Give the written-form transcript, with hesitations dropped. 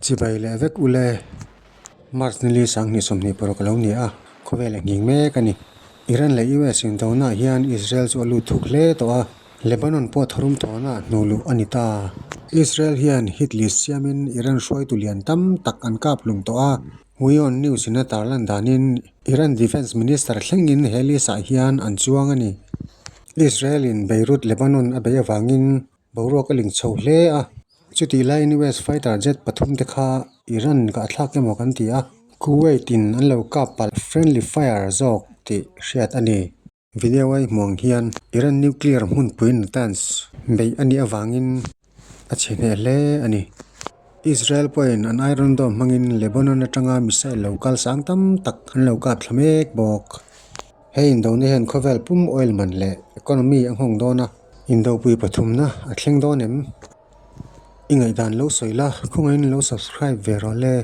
Chibai leh vek ule. March nili 2026 a lo ni a, khawvel a nghing mek a ni. Iran leh US indonaah hian Israel chu a lut thuk hle tawh a, Lebanon pawh tharum thawhnaah hnuh luh a ni ta. Israel hian hit list siamin Iran hruaitu lian tam tak an kap hlum tawh a, Wion News in a tarlan danin Iran Defence Minister thlengin he list ah hian an chuang a ni. Israel in Beirut, Lebanon a beih avangin Boruak a ling chho hle a, chutih laiin US fighter jet pathum te kha Iran kah thlak emaw kan ti a, Kuwait in an lo kap palh friendly fire zawk tih hriat a ni. Video a i hmuh ang hian Iran nuclear hmunpui Natanz beih a nih avangin a chhe hneh hle a ni. Israel pawhin an Iron Dome hmangin Lebanon atanga missile lo kal sang tam tak an lo kap thla mek bawk. Hei indona hian khawvel pum oil man leh economy a nghawng dawn a, indopui pathumna a thleng dawn em? I ngaihdan lo sawi la, khawngaihin lo subscribe ve rawh le.